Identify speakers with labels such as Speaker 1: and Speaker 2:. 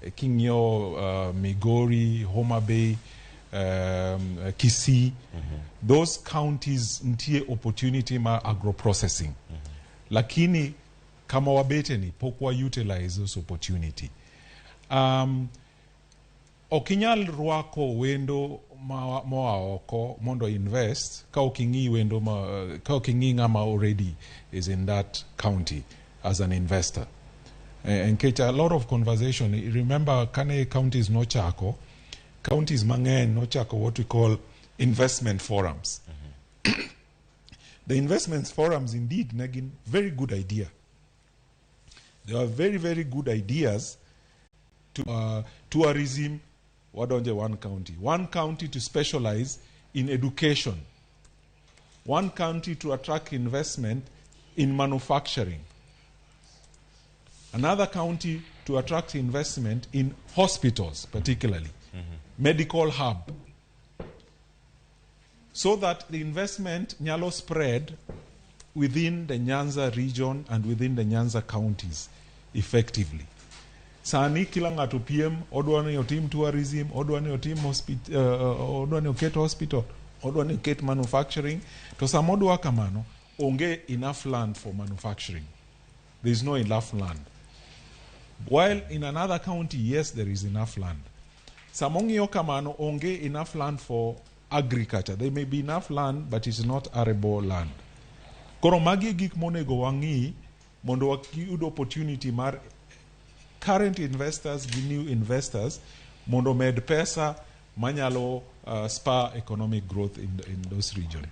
Speaker 1: King'iyo Migori, Homa Bay, Kisii, those counties nitie opportunity mar agro processing. Lakini kama wabete ni pok wa utilize those opportunity. Ok inyal rwako wendo moa oko mondo invest ka ok ing'i wendo ma, ka ok ing'i ng'ama already is in that county as an investor. Nikech a lot of conversation, remember kane counties nochako, counties mang'eny nochako what we call investment forums. The investment forums indeed ne gin very good idea. They are very, very good ideas to tourism, wadonje one county. One county to specialize in education. One county to attract investment in manufacturing. Another county to attract investment in hospitals, particularly, medical hub. So that the investment nyalo spread within the Nyanza region and within the Nyanza counties effectively. Sani kila ng'ato piem, odwa ni otim tourism, odwa ni otim hospital, odwa ni oket hospital, odwa ni oket manufacturing. To sama odwa kamano, onge enough land for manufacturing. There is no enough land. While in another county, yes, there is enough land. Sama ong'iyo kamano, onge enough land for agriculture. There may be enough land, but it's not arable land. Koro magi e gik monego wang'i mondo wayud opportunity mar current investors gi new investors mondo med pesa manyalo spur economic growth in those regions.